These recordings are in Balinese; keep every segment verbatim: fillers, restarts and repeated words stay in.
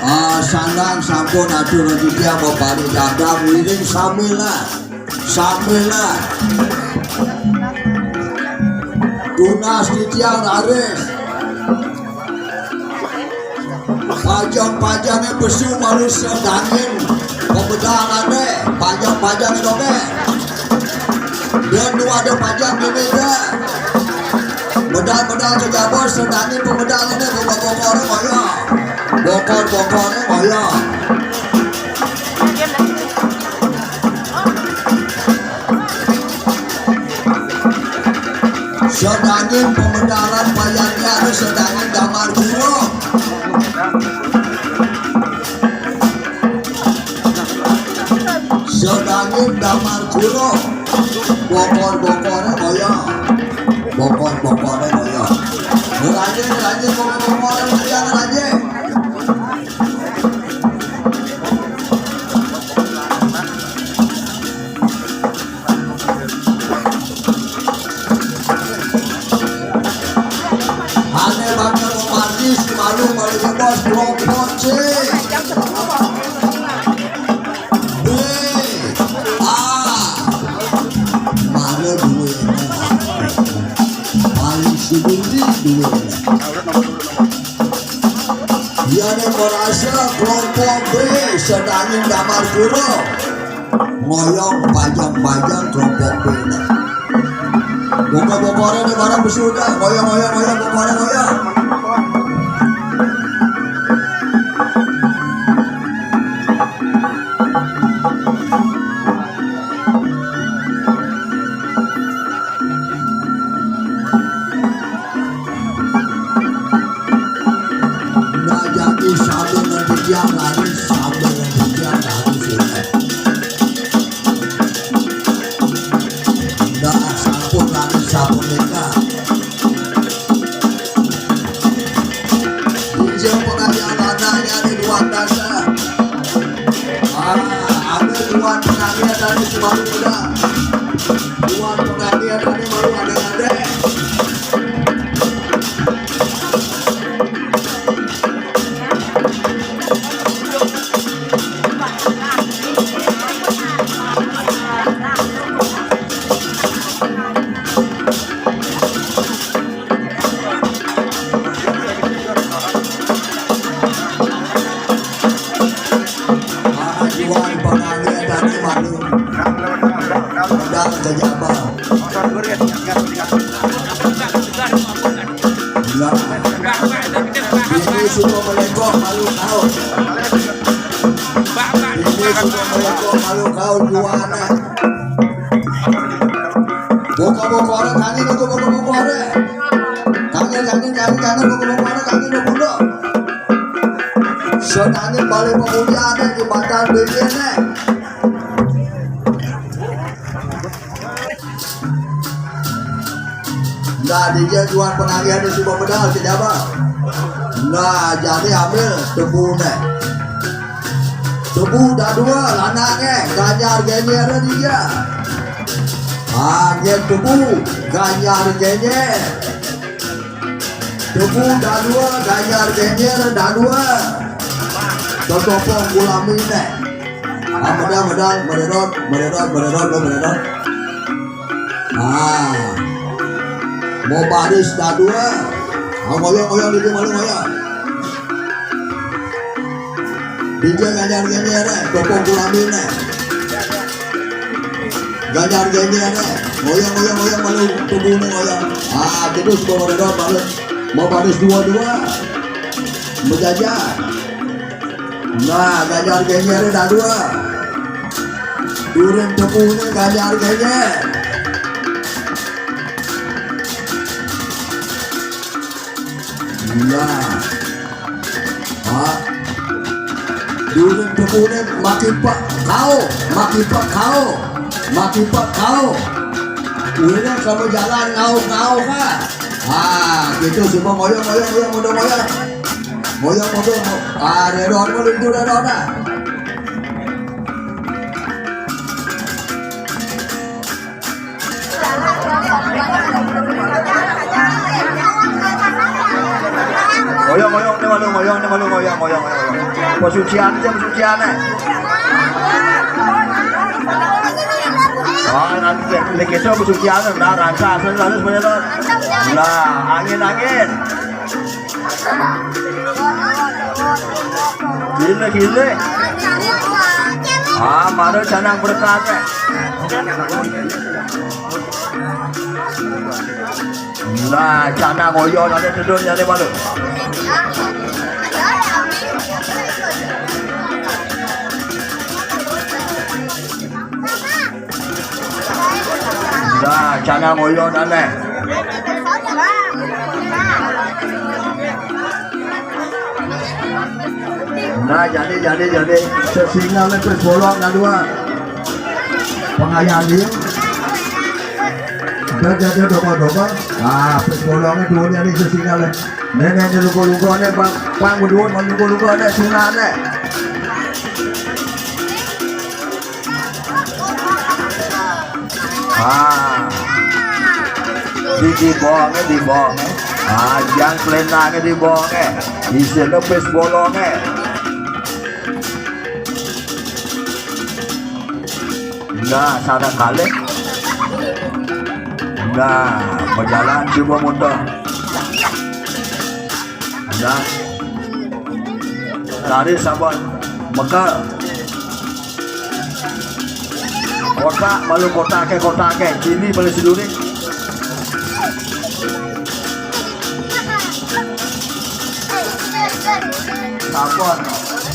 Ah, sandang sampun atur titiang bepari dadam, wiring samilah. Samilah. Tunas titiang raris. Pajang-pajangé pesu malu sedangin pemedalane, pajang-pajangé dongé. Dan nu ada pajang di meja. Medal-medal kejaba sedangin pemedalane, bokor-bokoré ngoyong. Bokor-bokoré ngoyong. Sedangin pemedalan payahnya, sedangin damar guru. Sedangin damar guru. Bokor-bokoré ngoyong. Bokor-bokoré ngoyong. Ngerajé, ngerajé, bokor-bokoré ngoyong, ngerajé. Ane bakal memardi si malu, malu bebas, kelompok C. B. A. Mana duwe? Paling si Budi duwe. Iyane merasa kelompok B sedangin damar guru. Ngoyong pajang-pajang kelompok B. Bokor-bokoré nih barang besudah. Ngoyong, ngoyong, ngoyong, bokoré ngoyong. Nah, jadi sambil ngedekian lari, sambil ngedekian lari, sudah. Nah, sampun lari, sampun nikah. Bujang pengayaan lanangnya di luar dasa. Ah, ada dua pengayaan dari Sumatera. Dua pengayaan dari baru ada-ada. Aduan pengantin tadi malu. Udah kejabah. Nah, ini sudah melengkok malu kau. Ini sudah melengkok malu kau juana. Buka-buka orang kami itu buka-buka orang. Kami kami kami kami buka-buka orang kami buka-buka. Senangnya balik pemuda ada di Batam begini. Nah, dia jual pengagihan di Sumber Pedal ke Jaba. Nah, jadi ambil tebu nih. Tebu dah dua, lanang eh, ganjar ganjar dia. Angin tebu, ganjar ganjar. Tebu dah dua, ganjar ganjar dah dua. Totopong gula minyak. Ah, medang, medang, meredot, meredot, meredot, lo meredot. Ah. Mau baris dah dua. Ah, ngoyong, ngoyong, di malu ngoyong. Di dia ganjar ganjar eh, topong gula minyak. Ganjar ganjar eh. Ngoyong, ngoyong, ngoyong, malu tubuh ni ngoyong. Ah, terus mau meredot, malu. Mau baris dua-dua. Menjajah. Nah, ganjar ganjar dah dua. Durin tepung ni ganjar ganjar. Nah. Ha. Durin tepung ni makin pak kau, makin pak kau, makin pak kau. Ini kamu jalan ngau-ngau ka. Ha, gitu semua ngoyong, ngoyong, ngoyong, ngoyong, ngoyong. Moyang motor. Ah, redon mo lintu redon dah. Moyang, moyang, ni malu, moyang, ni malu, moyang, moyang, moyang. Persucian aja, persucian eh. Ah, nanti kita persucian dah rasa asal harus benar. Lah, angin, angin. Gile, gile. Ah, mara canang berkat eh. Nah, canang oyon ada tidur nyari malu. Nah, canang oyon aneh. Nah, jadi, jadi, jadi. Sesinga lepes bolong na dua. Pengayalin. Udah jadi domba-domba. Ah, pes bolongnya dua ni sesinga le. Nenek ni luka-luka ni, bang, bang berdua, bang luka-luka ni, sunat ni. Ah. Di, di bawah ni, di bawah ni. Ah, yang selendang ni di bawah ni. Isi lepis bolong ni. Nah, sana kali. Nah, berjalan cuba muntah. Nah. Lari sabar. Mekar. Kotak, baru kotak ke, kotak ke. Sini boleh seduri. Sabar.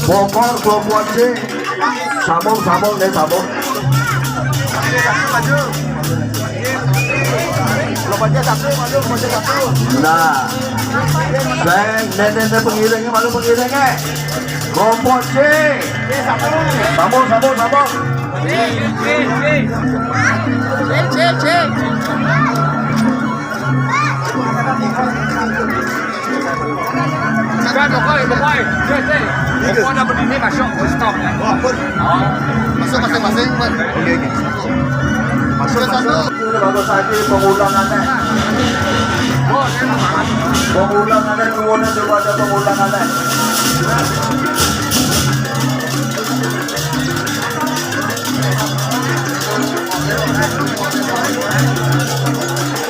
Bokor, kelompok C. Sambung, sambung, deh, sambung. Kelompok C satu, maju, kelompok C satu. Nah. Bang, nenek, nenek pengiringnya, malu pengiringnya. Kompor C. Sambung, sambung, sambung. C, C, C. Bukan, bukan, bukan. C, C. Bukan dah berdiri, masuk, stop. Oh, apa? Oh. Masuk masing-masing, Mat. Okey, okey. Masuk, masuk. Baru saja pengulangan, eh. Pengulangan, eh. Turun, eh, cuba ada pengulangan, eh.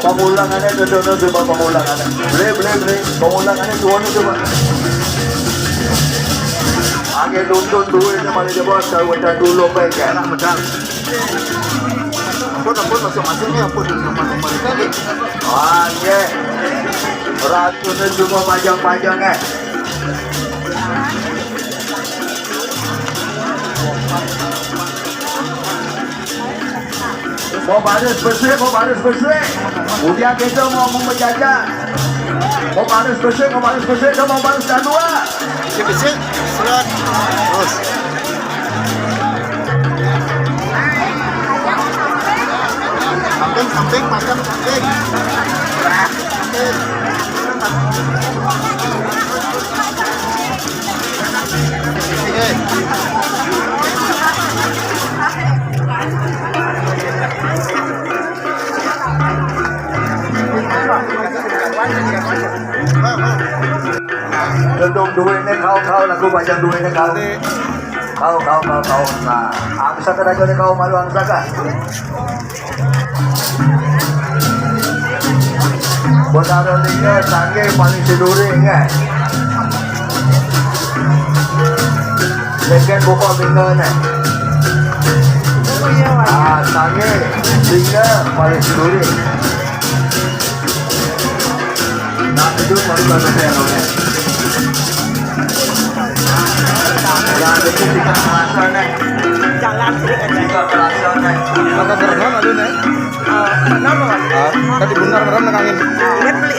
Pengulangan, eh, turun, eh, cuba pengulangan, eh. Boleh, boleh, boleh. Pengulangan, eh, turun, eh, cuba. Angin tuntun duit ni malah dia buat tahu macam dulu baik, eh. Alah, macam. Pun, ampun, masuk-masuk nih, ampun, sama nomor ini. Wah, iya. Ratunya cuma panjang-panjang, eh. Mau baris besik, mau baris besik. Udah gitu mau, mau menjajah. Mau baris besik, mau baris besik, mau baris dan dua. Besik, besik, surat. Terus. Samping, samping, pasang samping. Samping. Gendong duitnya kau, kau lagu bajang duitnya kau. Kau, kau, kau, kau. Nah, angsa kena jadi kau malu angsa kah? Betara Lingga, Sangge paling siduri, ingat. Lengket pokok Lingga ni. Ah, Sangge, Lingga paling siduri. Nah, itu baru bahasa saya namanya. Nah, itu tiga perasaan ni. Jalan sedikit. Tiga perasaan ni. Maka karena malu ni. Ah, kenapa, Mas? Ah, tadi benar, benar nang angin. Ingat beli.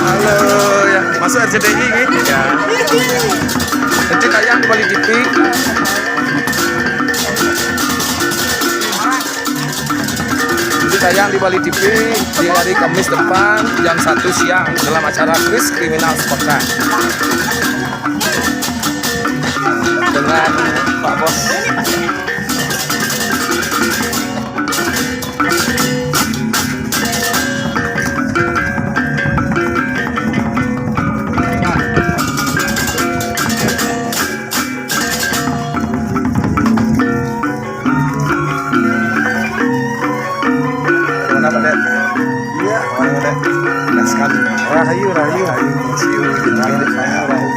Halo, ya, masuk R C T I ni. Ya. Nanti tayang di Bali T V. Nanti tayang di Bali T V di hari Kamis depan jam satu siang dalam acara Kris Kriminal Sepekan dengan Pak Bos. Mana, Pak Dek? Iya. Mana, Pak Dek? Enak sekali. Rahayu, rahayu. Rahayu, rahayu. Rahayu, rahayu.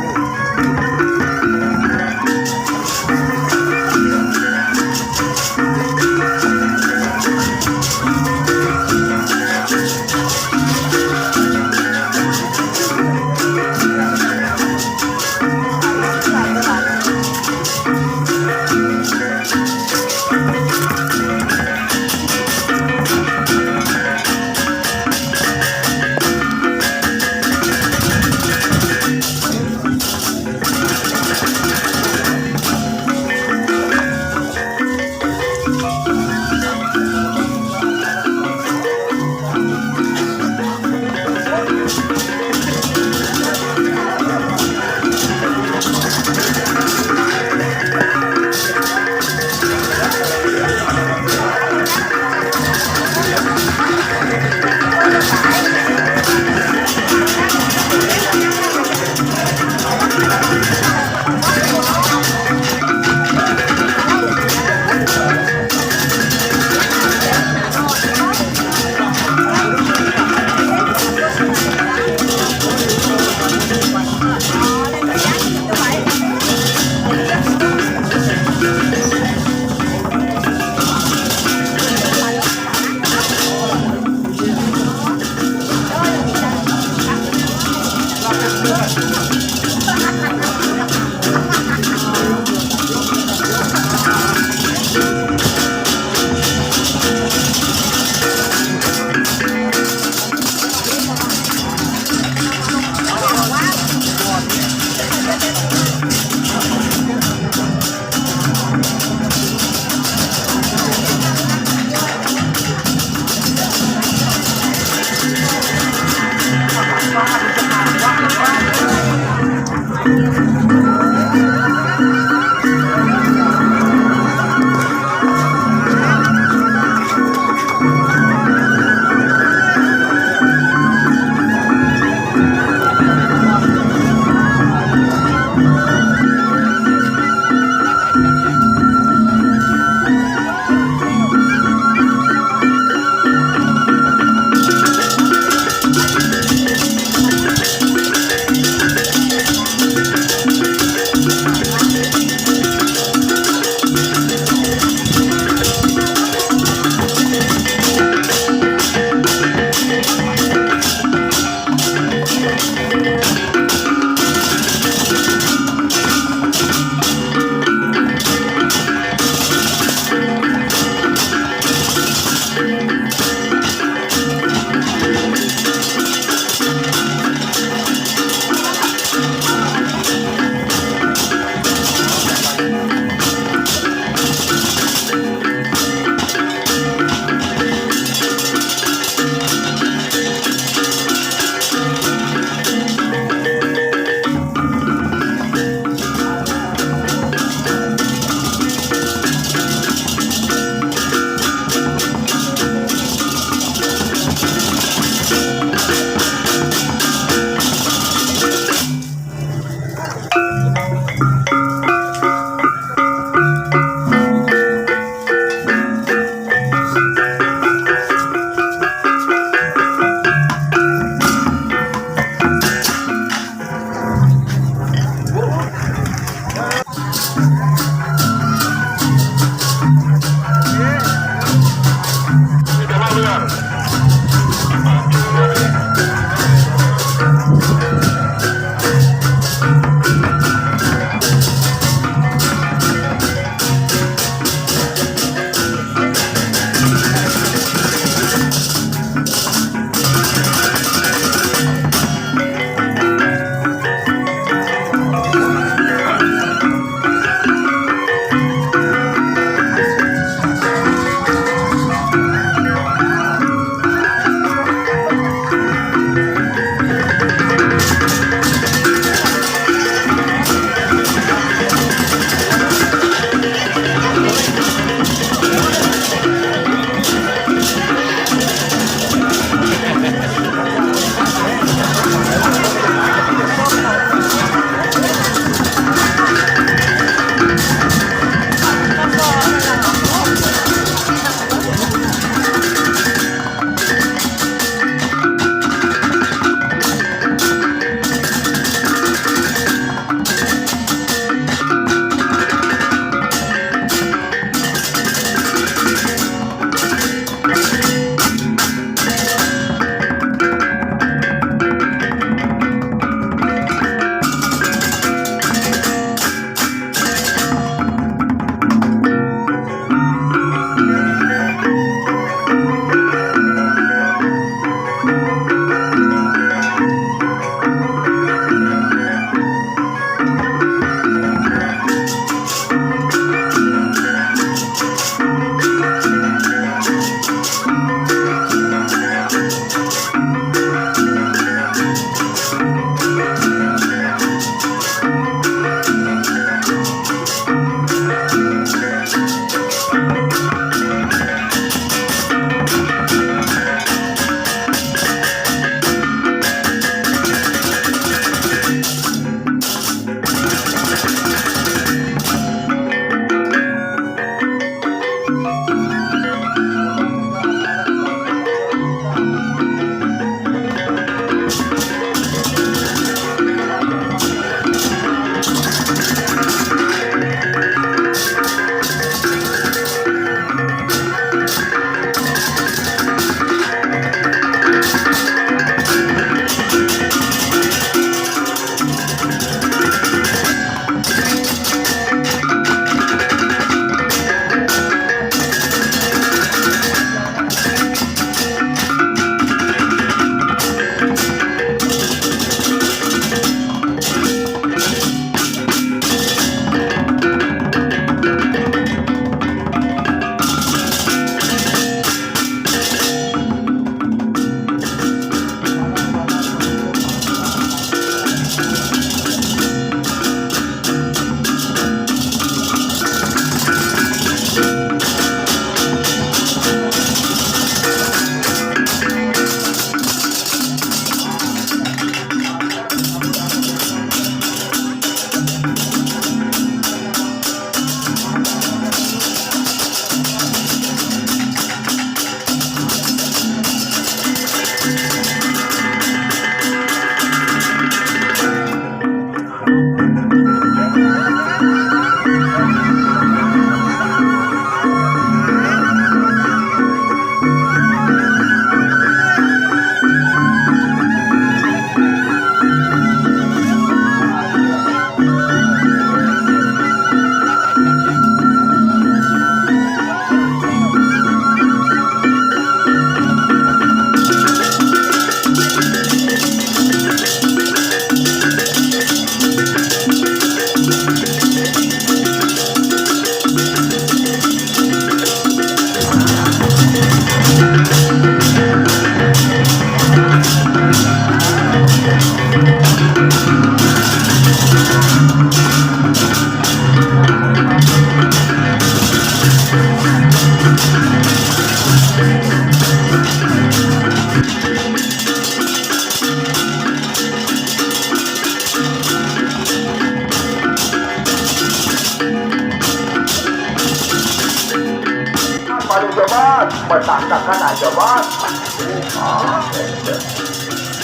Metaktakan aja, Bos.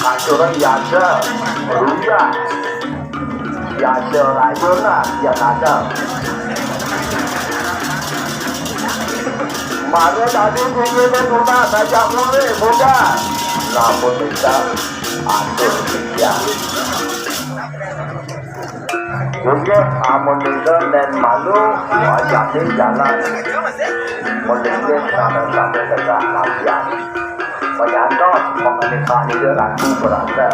Kacurang biasa, ruyah. Biasa rayunan, biasa ada. Mara tadi tinggi tunas, ajak mulai muda. Namun kita atur sekian. Juga amun ida nen malu, wajahe jalan. Melingkar sampai-sampai tegak lampiang. Penyantos mengenai ida ratu berasa.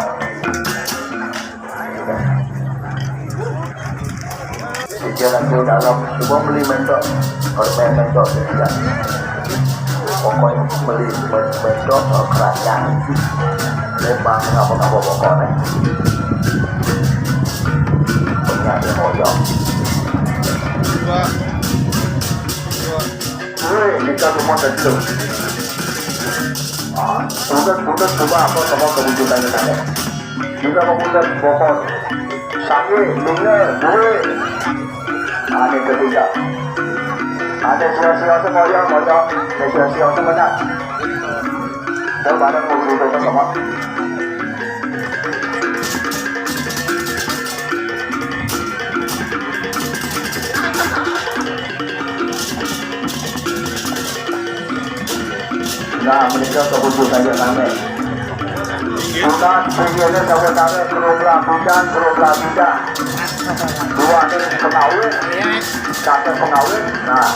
Sejak aku dalam, cuba beli mentok, permen mentok sejak. Pokoknya beli men-, mentok, eh, keranjang. Lembang apa-apa pokoknya. Punya dia moyong. Weh, kita semua tentu. Ah, sudah, sudah, coba apa sama kewujudannya sana. Kita mau putar bokor. Sakit, bener, duit. Ane ketiga. Ane sia-sia semuanya, moyo. Ane sia-sia semuanya. Kita bareng mau duduk sama. Nah, mereka kebutuhan yang aneh. Bukan, pengennya saudara keroblah bujang, keroblah bujang. Dua ni pengawet, kata pengawet. Nah.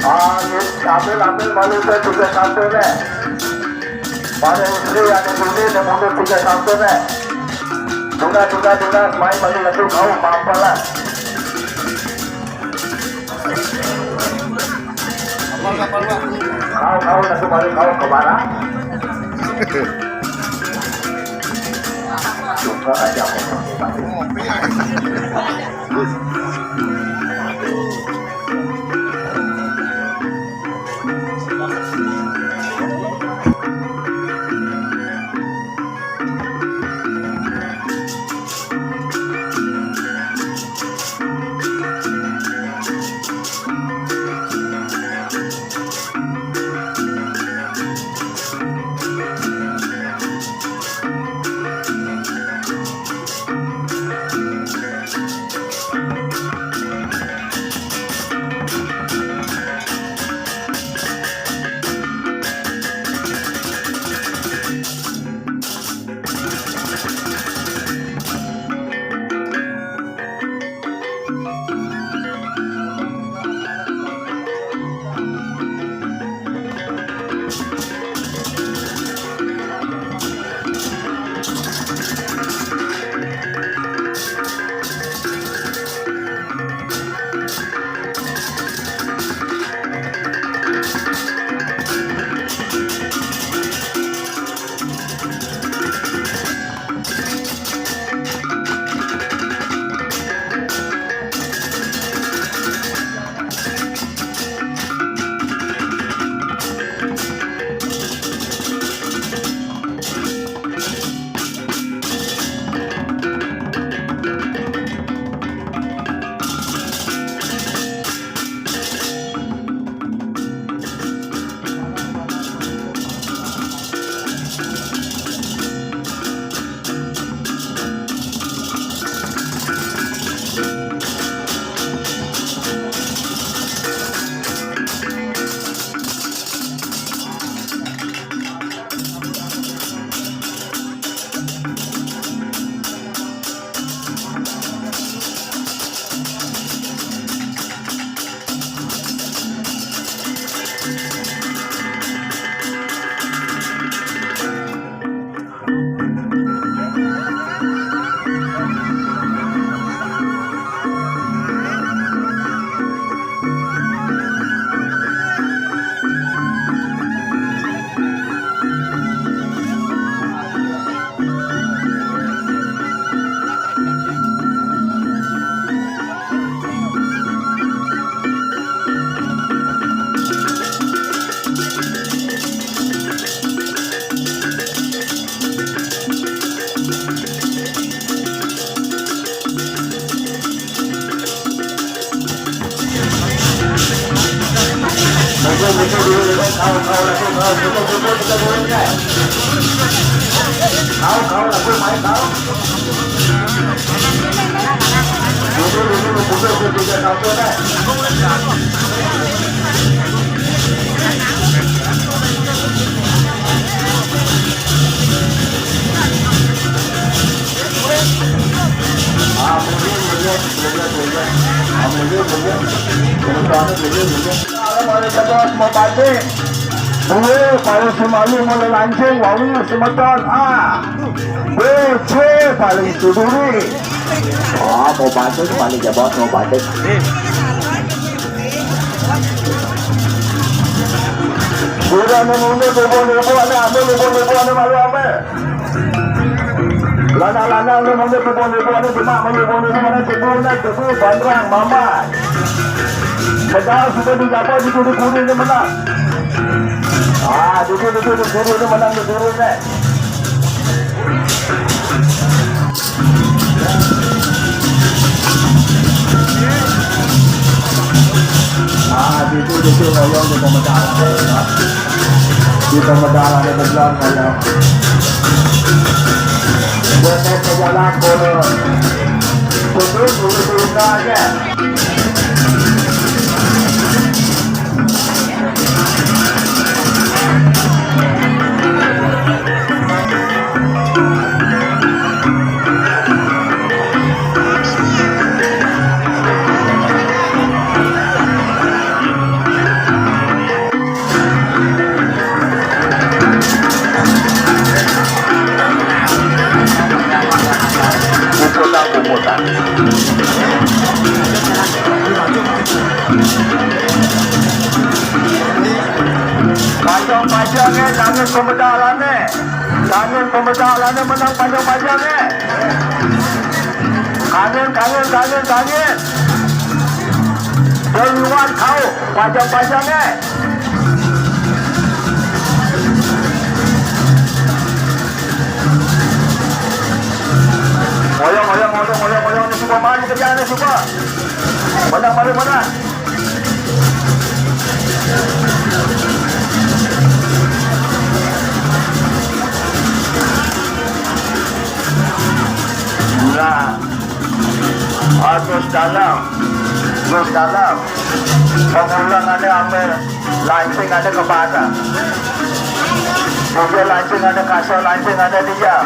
Ah, ni, ambil, ambil, malu saya juga satu ni. Pada isteri ada bini, dia mundur tiga satu ni. Tuna, tuna, tuna, main bagi lagu kau, mampu lah. Kau, kau nak kembali kau ke mana? Suka aja aku. Kau, kau lagu, kau, kita, kita, kita boleh kan? Kau, kau lagu, main kau. Duduk, duduk, duduk, duduk, tiga, satu, kan? Ah, boleh, boleh, boleh, boleh. Ah, boleh, boleh. Boleh, boleh, boleh. Kalau boleh, kita semua pasti. Dua, paling semalu, mula lancing, wangi, semeton. Ah. B C, paling suduri. Ah, mau bantu ni, paling jabat, mau bantu. Sudah menunggu, tubuh-tubuh, anak, tubuh-tubuh, anak, malu, apa? Lanang-lanang ni mula tegur-tegur ni, demak mula tegur ni, mana tegur ni, tegur, bandrang, mamat. Sedang sudah dijaga di kuda-kuda ni menang. Ah, duduk, duduk, duduk, duduk, ni menang, duduk, duduk, ni. Ah, duduk, duduk, ngoyong, duduk, menang. Kita medal ada bebelah kalau. Buat saya jalan bola. Betul, betul, betul, aja. Panjang-panjang eh, tangan pemedal aneh. Tangan pemedal aneh menang panjang-panjang eh. Tangan, tangan, tangan, tangan. Dari luar kau, panjang-panjang eh. Ngoyong, ngoyong, ngoyong, ngoyong, ngoyong, ni semua mari kerja ni semua. Mana, mana, mana? Nah, harus dalam, harus dalam. Pengulangannya ambil. Lancing ada ke mana? Dia lancing ada, kasar lancing ada dia.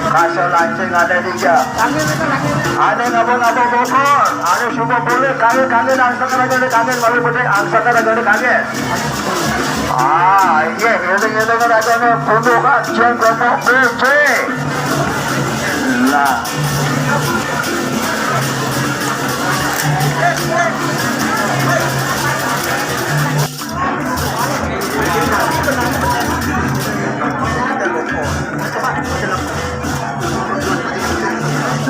Kasar lancing ada dia. Ada ngapa-ngapa bokor. Ada semua boleh. Kangen-kangen angsa ada, kangen malu putih angsa ada, kangen. Ah, iya, ini, ini ada ni. Punduk aja kelompok B C. Nah.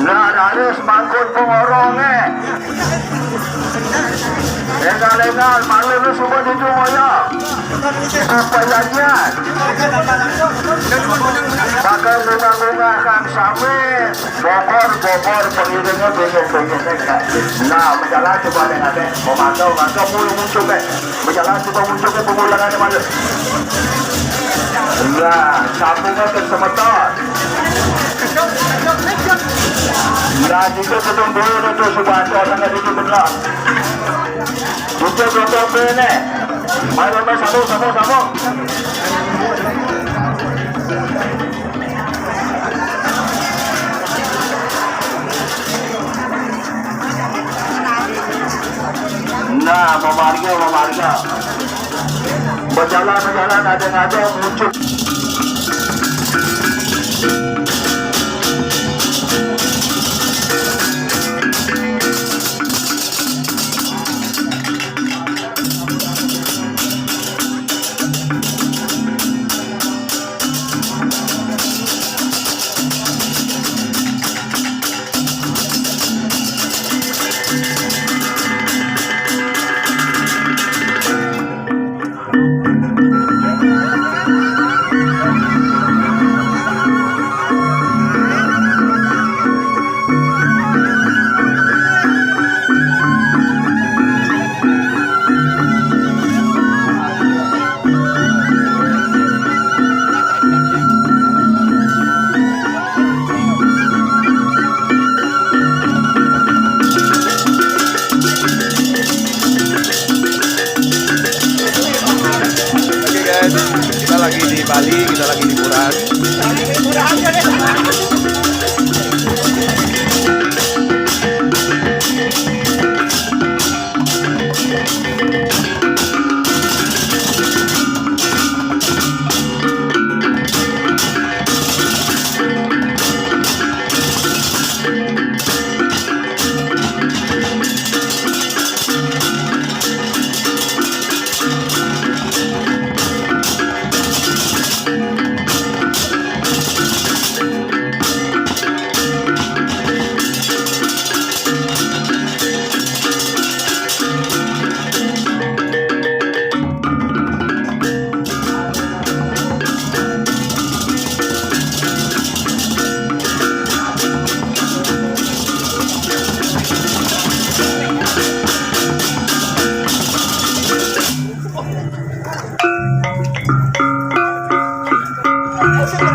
Nah, dari semangkut pengorong eh. Engal-engal, malu lu semua di rumah ya. Apa lagi? Bakal bunga-bunga kang sawit. Bogor, Bogor, pengiringnya banyak-banyak. Nah, berjalan coba dengan deh. Memantau, mantau mulu muncul deh. Berjalan coba muncul ke pemulangan mana. Nah, sambungnya ke semeton. Nah, jika sedang dulu itu sudah ada orang ada di belah. Jika belum sampai ni. Mari, mari, sambung, sambung, sambung. Nah, memarga, memarga. Berjalan, berjalan, ada, ada muncul.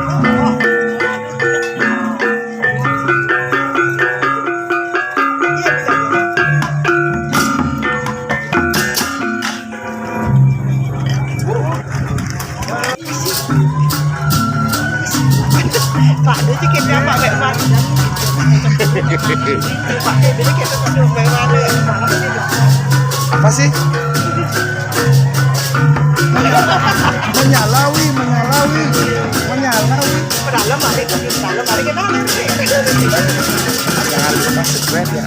Pak, dia sikit dia, Pak, baik, Pak. Pak, dia sikit dia, Pak, baik, Pak. Apa sih? Menyalawi, menyalawi, menyalawi. Pedalam balik, pedalam balik, kita. Jangan lupa subscribe ya.